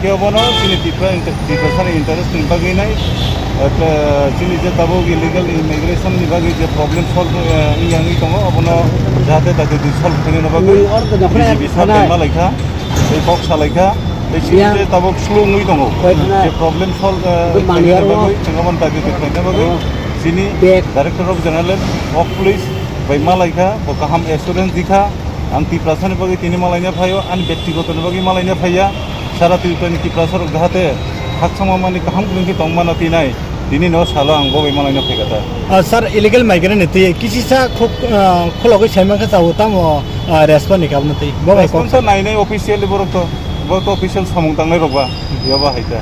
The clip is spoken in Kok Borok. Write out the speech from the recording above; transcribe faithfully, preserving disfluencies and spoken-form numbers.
Obono chini Tipra inter-, Tiprasani interest ni bagwi nai, eh, chini je tabuk illegal immigration ni bagwi je problem solve, eh, wngya wngwi tongo, obono jahate dagwi di solve khainani bagwi Nini order dong, B J P sir nai. Bai malaikha, tei kok salaikha, tei chini Ya. Je tabuk slow wngwi tongo, Bai nai. Je problem solve, eh, Bai mani khainani armo. Bagwi, chwng obono dagwi di khainani bagwi, Oh. Chini Bag. Director of General of Police bai malaikha, bo kaham assurance dikha. Ang Tiprasani bagwi tini malaina phaio, ani byaktigotoni bagwi malaina phaiya. Sara Tiprani Tiprasa rok jahate khakchangma mani kaham kwrwng khe tong mano tinai, tini no salo ang bo bai malaina phaikha ta. Ah, sir, illegal migrant ni twi kisisa khuk, ah, khulogwi saimang khe chao tamo, ah, response ni kabno twi. Bo bai kok. Response to nai nai officially borok to, borok to official samung tangnai rok ba, yoba hai ta.